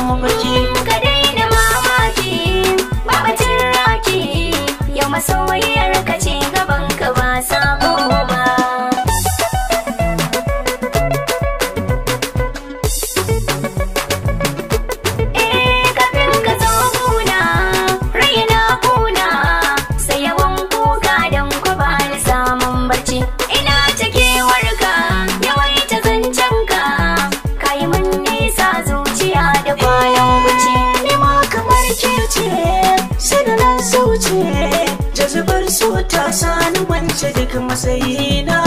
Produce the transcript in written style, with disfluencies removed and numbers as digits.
Mafarki. Ka daina mamaki, babatin raki, yau masoyiyar ka ce gaban ka ba sabo ba. Eh, kafin ka zo guna, rai na kuna, sai yawan kuka don ku ba ni samun barci. Ina ta kewarka, yawaita zancen ka, ka yi mun nisa zuciya da kwanan wuce. Ni ma kamar ke ce, sai da na zauce, jazubar so ta sani wance duk matsayina.